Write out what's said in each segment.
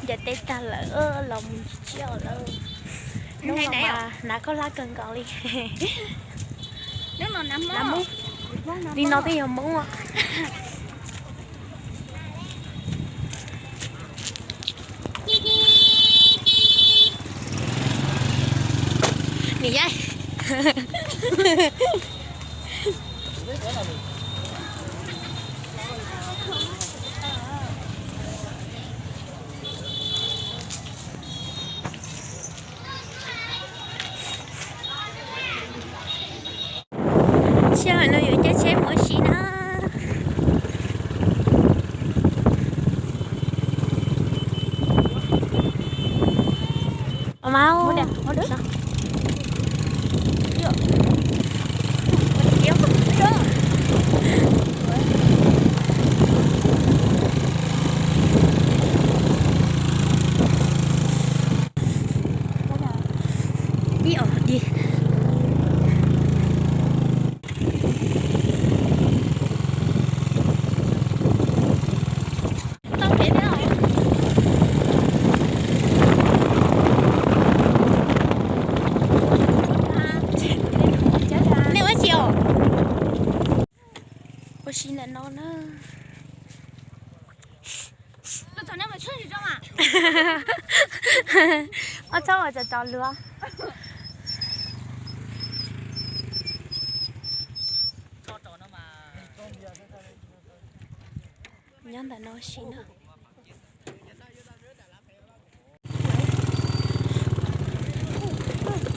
Ncaws teb tag lawm, los mus tsiab lawm. Hnub no mas hnav khaub hlab kawg nkaus li. Li no twb yog Hmoob. Niam yau. Sij hawm no yuav caij tsheb mus ua si na. Ib os di. Nej ua tsi os? Ua si ntawm no na. Ob txhob ua tsaus tsaus lus. Nyob ntawm no si na.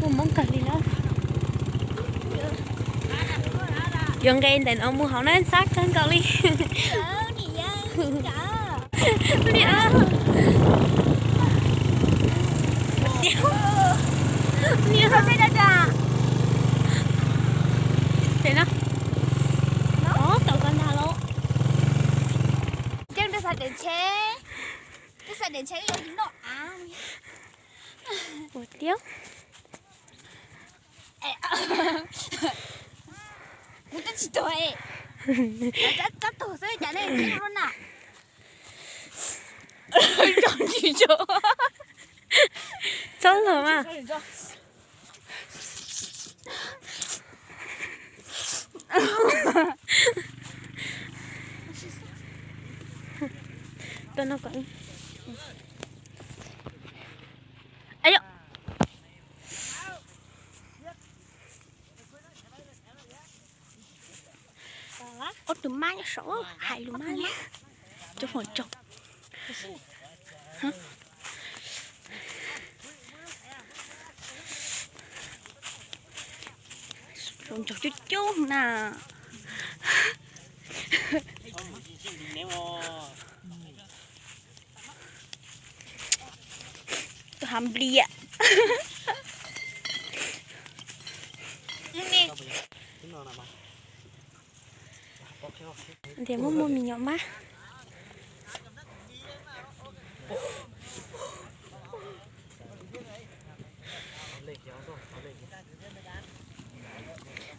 Muaj Hmoob kawg li na. Yuav nqes ntawm no mus hauv na, ntxhab kawg nkaus li. Pem no. Ob tau koj ntag los. Ua tiag. Kuv twb tsis tuag, rab tuag xwb cas nej ua na. Txhob luag mas. Ob tug mab nyob saum hais lus mab li. Cov hluas nraug. Hluas nraug coob coob na. Tus hav npliam. Tias muaj muaj me nyuam mab.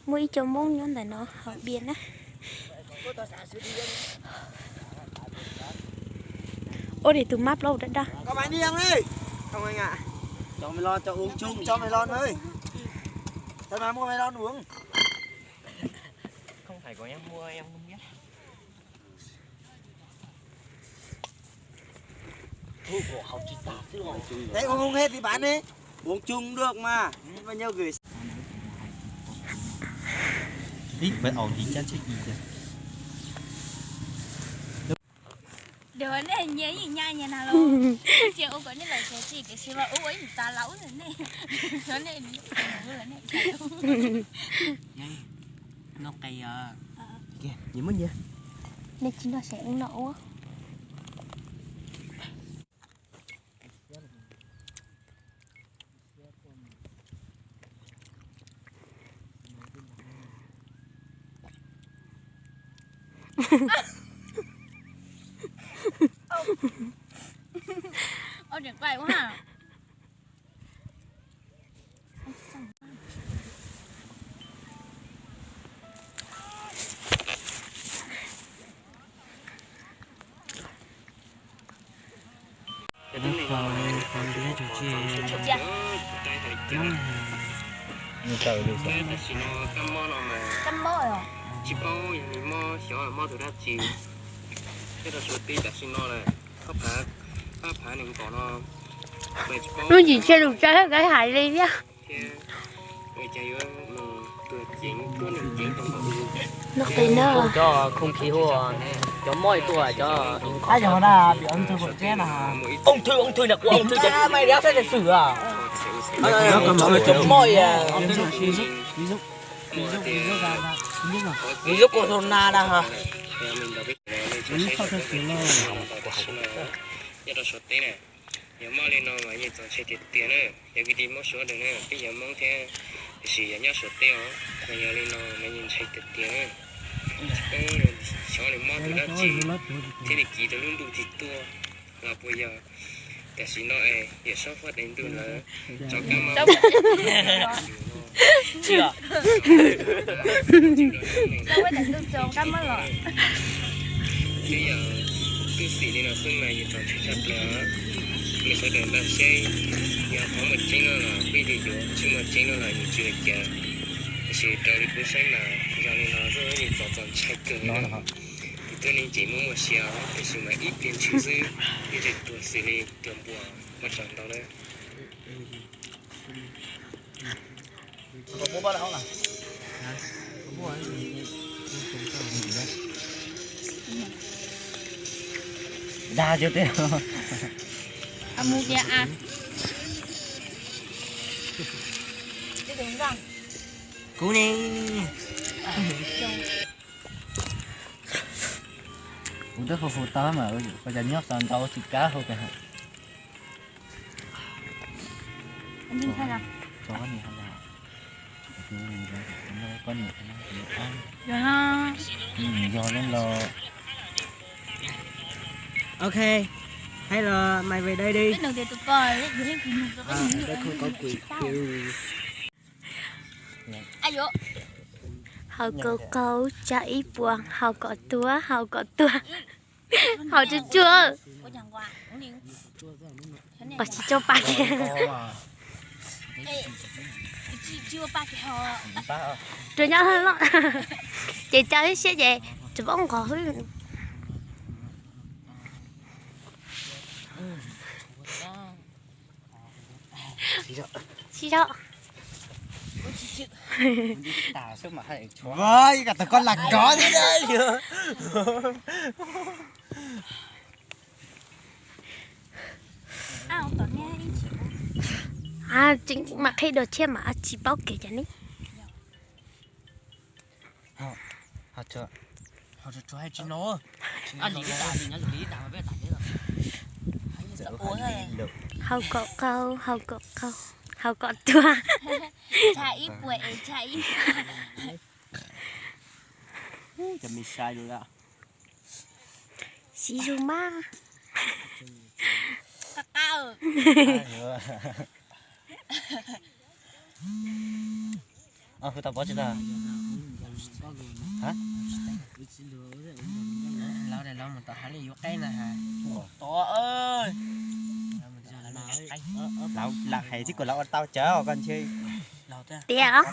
Muaj ib co Hmoob nyob ntawm no haus beer na. Ua li tus mab plaub dab dab. Cho mày lo, cho uống chung, cho mày lo nữa. Tao nói mua mày lo uống. Không phải của em mua, em không biết. Đấy, uống không hết thì bán đi. Uống chung cũng được mà. Bao nhiêu gửi. Ít với ẩu thì chắc chết gì kìa. Dua nej nyiam ib nyuag nyuag na los, tsis ua kom nej lawm tsis tiam sis mas ua ib nyuag tas los ua nej, nej noj qe. Nej tsis noj ces wb noj ua. Ua tseem qais ua ha. Tab sis no kab mob no mas tsis paub yog nws mob xyov mob tus dab tsi. Nyob rau Suav teb tam sim no lawm, pab phav, pab phav nees nkaum no mas tsis paub. Lub ntsis tshiab lus tsawg koj hais li thiab. Cas yuav mus tuag ceev tuab neeg ceev tau npaum li. Cov không khí hua, cov mob tuaj cov. Tab yog na, bị ung thư bụng chết na. Ung thư, ung thư nè, ua ung thư. Mày đéo thấy lịch sử à? Cov mob à. Virus corona na hả? Nyob rau Suav teb na, yog mob li no mas yeej txaus ntshai tiag tiag na. Yog kwv tij Hmoob Suav teb na, peb yog Hmoob thiab, tiam sis yog nyob Suav teb os, mas yog li no mas yeej ntshai tiag tiag na. Tsis paub xyov nws mob tus dab tsi thiaj li kiv tau lub ntuj tim tuaj los puas yog. Tam sim no es yawm saub huab tais ntuj lawv tso kab mob. Twb yog tub xim li no xwb mas yus txaus ntshai tshaj plaws. Nej sawv daws npaj seb, yog qhov muaj tseeb no los peb li yuav, tsis muaj tseeb no los yus tsis ua cas. Tiam sis raws li kuv saib mas yog li no xwb yeej txaus txaus ntshai kawg li na. Tus tub neeg ces muaj muaj sia os, tiam sis mas ib pliag ntshis xwb yeej tsis tuag xws li tuag npua ua tsaug ntau lawm. Dag cov tej. Kuv ne. Kuv twb hu hu tau mas ua cas nyob xav ntau tsis kav hu kiag. Yog los. Ok, hãy là mày về đây đi. Đây không có quỷ kêu. Haus kaum kaum, tsa ib puas, haus kom tuag, haus kom tuag. Haus tsuag tsuag. Pom tsis tso pa kiag. Rau nyob loj. Ces tsa ib siab ces tsis paub nqos hwb. Sib zog. Ib kas tau koj lam kov thiab. Tseem mas qhib dua thiab mas tsis paub kev cas ne. Haus kom qau, haus kom qau, haus kom tuag. Siv zog mas. Hu tau pov tsis tau. Lam hais txij kuv lam ua tau cawv koj ntshe. Tiag os.